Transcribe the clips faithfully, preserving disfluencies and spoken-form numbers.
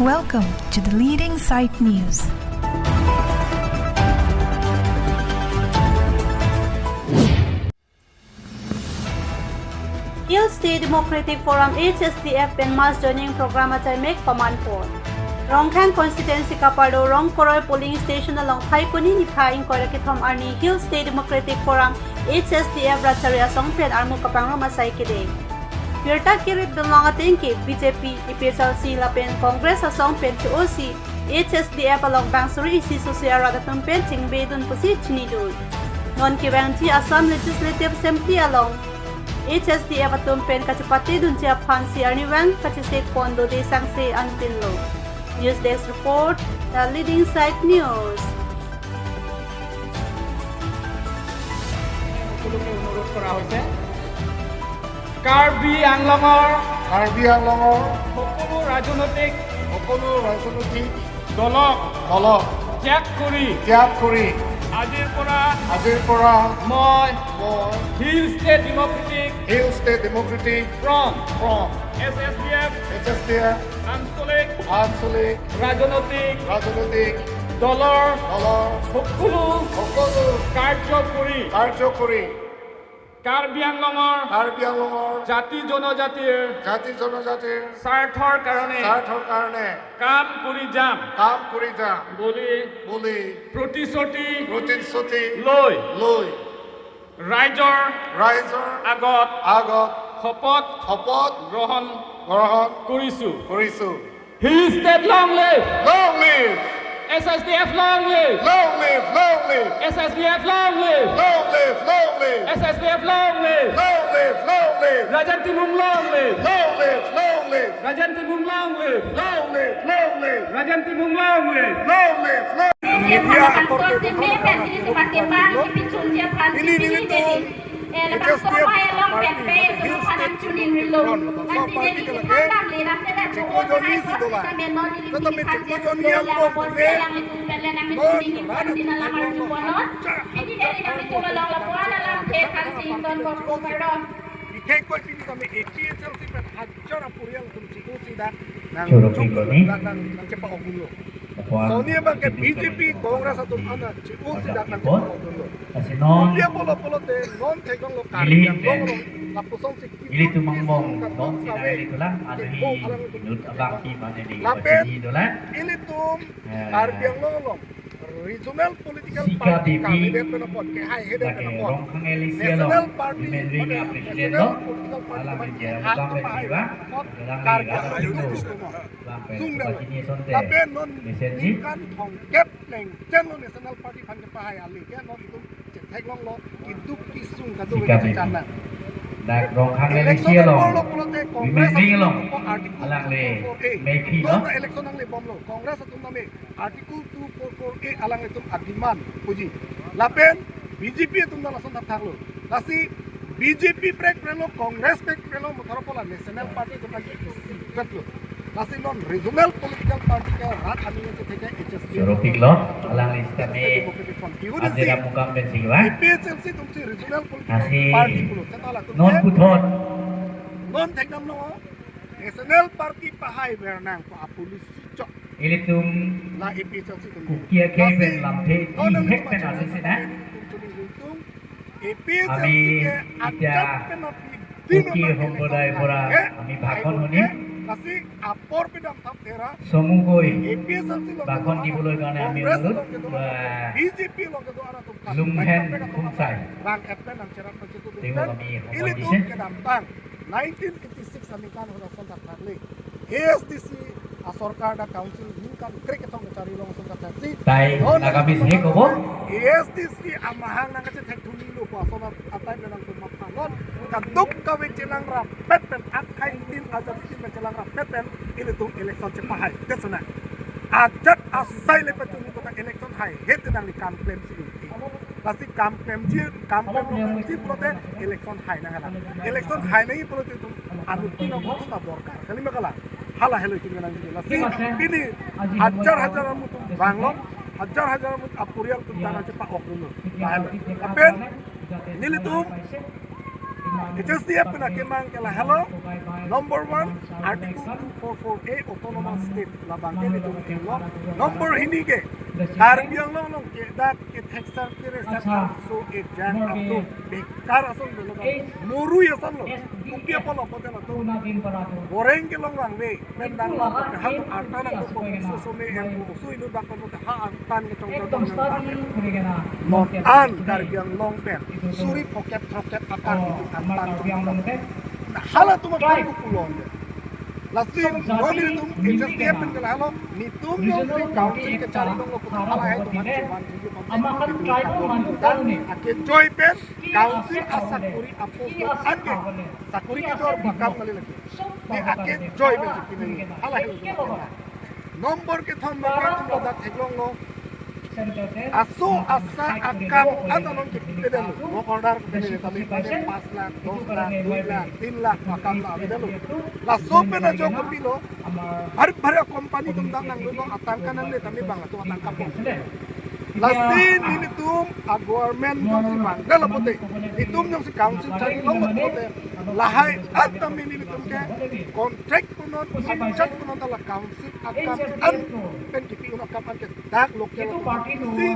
Welcome to the leading site news. Hill State Democratic Forum H S D F pen mass joining program achai mek paman pon. Rongkhang constituency kapardo Rongkoroi polling station along Phaikuni niphai ingkoi ra kethom arni Hill State Democratic Forum H S D F rat sari asong pen armu kapangrum asai kede. Birta kirit dunlong ateng ke B J P, A P H L C lapen Congress asong pen che-osi H S D F along bang suri isi susi arat atum pen chingbe dun pusi chinidun. Non kevangji Assam Legislative Assembly along H S D F atum pen kachepate dunji aphansi arnivang kachesek pon dode sangse anpinlo. News Desk Report, The Leading Site News. সকলোকে অনুৰোধ কৰা হৈছে, কাৰ্বি আংলঙৰ কাৰ্বি আংলঙৰ সকলো ৰাজনৈতিক সকলো ৰাজনৈতিক দলক দলক ত্যাগ কৰি ত্যাগ কৰি আজিৰ পৰা আজিৰ পৰা মই মই hill state democratic hill state democratic front front H S D F H S D F আঞ্চলিক আঞ্চলিক ৰাজনৈতিক ৰাজনৈতিক দলৰ দলৰ সকলো সকলো কাৰ্য কৰি কাৰ্য কৰি কাৰ্বি আংলঙৰ কাৰ্বি আংলঙৰ জাতি জনজাতিৰ জাতি জনজাতিৰ স্বাৰ্থৰ কাৰণে স্বাৰ্থৰ কাৰণে কাম কৰি যাম কাম কৰি যাম বুলি বুলি প্ৰতিশ্ৰুতি প্ৰতিশ্ৰুতি লৈ লৈ ৰাইজৰ ৰাইজৰ আগত আগত শপত শপত গ্ৰহণ গ্ৰহণ কৰিছো। কৰিছো। Hill State long live! Long live! H S D F long live! Long live! Long live! H S D F long live! Long live! Long live! H S D F long live! Long live! Long live! Rajen Timung long live! Long live! Long live! Rajen Timung long live! Long live! Long live! Rajen Timung long live! Long live! Long live! Ini nelitum H S D F party, Hill State Front, lapuson party ke lake chiklo jonni si dolang. Tetapi chiklo jonni yang bom ke non rana chak. Bikhek koi pini kami A P H L C pen hajar apurial atum chiklo si dak nang Choro chok pingoni. Dak nang nang chepa-ok dunlo. Lapuan soni abang ke B J P Congress atum ana chiklo si dak nang chepa-ok dunlo. Asi non dia polo polo te non theklonglo Karbi Anglong lo lapuson si ilitum angbong non si nang ilitum lang adu hi inut abang pi mane di lapen pachini dolang. Ilitum eh, Karbi Anglong along regional political party candidate pen apot kehai hedet pen apot Rongkhang L A C along National Party Women Wing a President lo, political party alang pen Jera Mukam pen siwa, alang pen Karbi Anglong along pen sungdam. Pachini asonte lapen non mesen ji. Ningkan thomkep lengchen lo National Party aphan kepahai ale ke non itum chetheklonglo, keduk kesung kado kecharna. Dak Rongkhang L A C along, Women Wing along, alang le mekhi lo. Election nangle bomlo, Congress atum name Article two four four A alanglitum a-demand puji. Lapen B J P atum nang lason thakthaklo. Lasi B J P prek prelo, Congress prek prelo, mothar pola National Party atum lagi isikatlo. Lasi non regional political party ke rat aning ke theke H S D F. Choro piklo, alangli sitame Democratic Front. Ajera Mukam pen siwa. A P H L C atum si regional political party pulo. Setala atum non ke puthot. Non thekdam no. National Party pahai ber nang ko a-policy chok. Ilitum la A P H L C atum. Kuki akhei pen lamthe thihek pen ajo sina. A P H L C ke ajo pen api Kuki Hombodai Bora ami bhakon honi. Lasi apor pedam thap thera. Somu goi. A P H L C lo bhakon diboloi karne ami onurot, eh, B J P lo kedo ara tum. Lunghen Khumsai. Bang app pen nang cherak pen chetu. Tengok kami ilitum kedam bang. Nineteen eighty-six aningkan hoda son thakthak le. A S D C asorkar dak council ningkan krek kethom kachari long son thakthak si. Tai non Nagamese he kobo? A S D C amahang nang kachethek thuni lo ko ason atai nang tum maphalon. Kaduk kave chelang rapet pen akhai tin ajar tin chelang rapet pen ilitum election chepahai. That's na. Ajat asai le pachuni kota election hai. Het nangli kam klem si. Lasi kam klemji, kam klemji pulote election hai nang hala. Election hai nangji pulote itum anuttin amosta dorkar. Kali ma kalang? Hala helo itum nangji. Lasi pini hajar hajar amutum banglo, hajar hajar amut apurial atum ta nang chepa-ok dunlo. Lahelo. Lapen nelitum H S D F pen akemang ke lahelo. Number one, Article two four four A, Autonomous State, labang ke nelitum inglo. Number hini ke, Karbi Anglong along ke dak ke texture ke resep so ejang atum bekar ason belo, murui ason lo. Kupi apot lo poten atum boreng kelong vangve, pen dang lo, hang arta nangkok so so me em so inut bak lo, ha artan ke tong tong tong. Non an Karbi Anglong pen suri phokep throkep akam itu artan tong tong. Halatum akam ko pulo. Lasi non nelitum H S D F pen ke lahelo, nelitum jongsi council kechari longlo puta halahei atum achiman tuju pampen, akejoin pen council asakori apost anke sakori kejor bakam kali lagi. Ne akejoin pen si pinangi halahei atum. Number kethom bang ke nelitum ladak theklonglo. Aso asa akam anta non kepi pedet lo. Work order kepi pedet, tali pada pas lakh, dos lakh, dui lakh, tin lakh akam la avedet lo. Laso pen ajo kepilo. Bhari bhari company atum dam nanglo, atangka nangne tame bang atum atangka pon. Lasi nelitum a government jongsi bang dala pote, nelitum jongsi council chari longlo pote, lahai anta nelitum ke contract punon, contract punon ta la council akam an pen kepi un akam an ke dak local si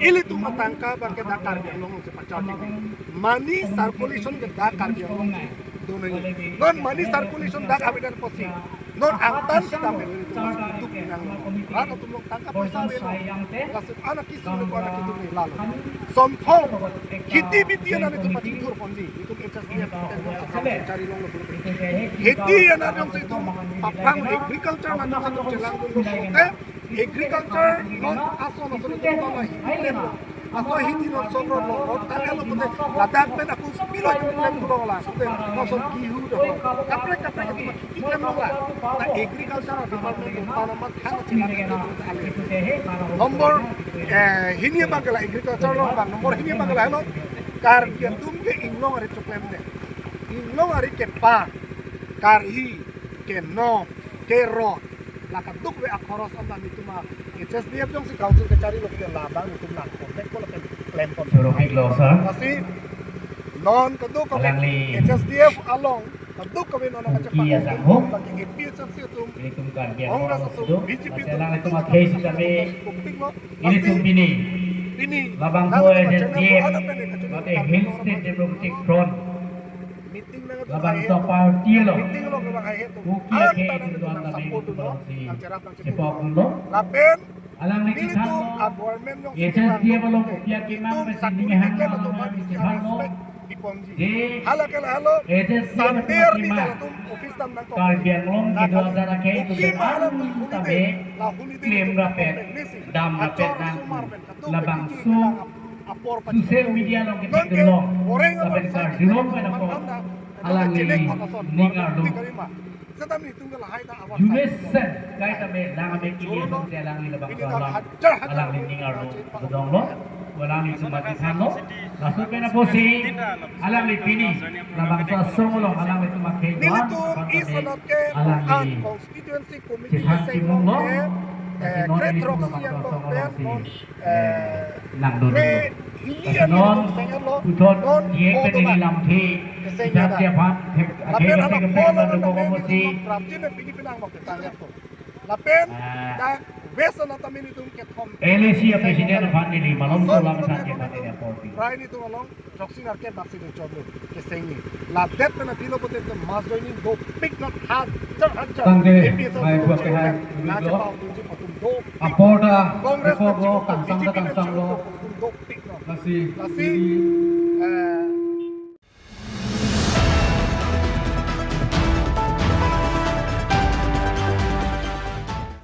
ilitum atangka bang ke dak Karbi Anglong si pachar tinggi. Money circulation ke dak Karbi Anglong si do nangji. Non money circulation dak avedet apotsi non angtan sedang ilitum si duk nang. Rat atum along tangka poisa avelo. Laso anak kisung lo, anak kisung lo lalo. Somthong kheti beti anan itum pachingthur ponji. Itum H S D F pen jongsi chari longlo pulote, kheti anan jongsi itum papang agriculture anan jongsi itum chelangdunlo pulote, agriculture non ason ason itum tama hi. Laso hini non sokro lo, rot tanglo pulote, ladak pen ako pilo itum klem pulo la pulote, non ason gehu do, kaprek kaprek itum kheti klem lo la. Ta agriculture department lo tanamat khana chelangdun ale. Number, eh, hini bang ke la agriculture lo bang, number hini bang ke lahelo. Karbi atum ke inglong ari choklemdet. Inglong ari kepa, karhi, keno, kerot, la kadokave akhoros anta nelitum a H S D F jongsi council kechari lo ke labang nelitum nang kontek ko lapen klem pon. Suropik lo, sir. Lasi non kadokave alangli H S D F along kadokave non kachepang atum, bang ke A P H L C atum, ilitum Karbi Anglong Congress atum, sudo, B J P atum, alanglitum akhei sitame, dopik lo. Ilitum pini, pini labangso H S D F, mate Hill State Democratic Front, meeting nang labangso party lo, meeting lo ke bang hai atum. Kuki akhei atum do-an tame support do, nang cherap nang chepok lo. Lapen alangli nelitum kethan lo, a government jongsi H S D F along kupi akemang itum pen si sakori ning hang keklem lo, atum alangli bang kethan lo. Respect iponji. Je hala ke lahelo, H S D F Sunday arni akemang, latum office dam nangkok. Karbi Anglong kedo adan akhei atum pen an tame klem rapet, dam rapet nang. Labangso social media along ketheklong, lapen karjulong pen apot alangli ning arlo. Jumesen kai tame lang ame kili asonsi alangli labangso alam alangli ning arlo, kedong lo, alanglitum mati than lo. Laso pen apotsi alangli pini labangso asong along alanglitum akhei do-an aphan tame alangli chethang chimung lo. Lasi non ilitum labangso asong alongsi eh, nangdun. Lasi non puthot diek pen neli lamthe, ijat dia aphan, akhei kaprek kaprek nangdun apotsi. Lapen, ah, dak West anat amin itum kethom. L A C a president aphan neli malom kolam than ke aphan neli apor pi. Rai nelitum along. Throksi narke baksi do chomlo kesengni. Ladet pen apilo pote mas joining dopik lo hajar hajar. Tangke, A P H L C hai buat ke hai, na lo. Chepau tunji patum dopik. Apor ta, Congress dopik lo, kangsang ta B J P kangsang lo. Patum dopik lo. Lasi, lasi, eh,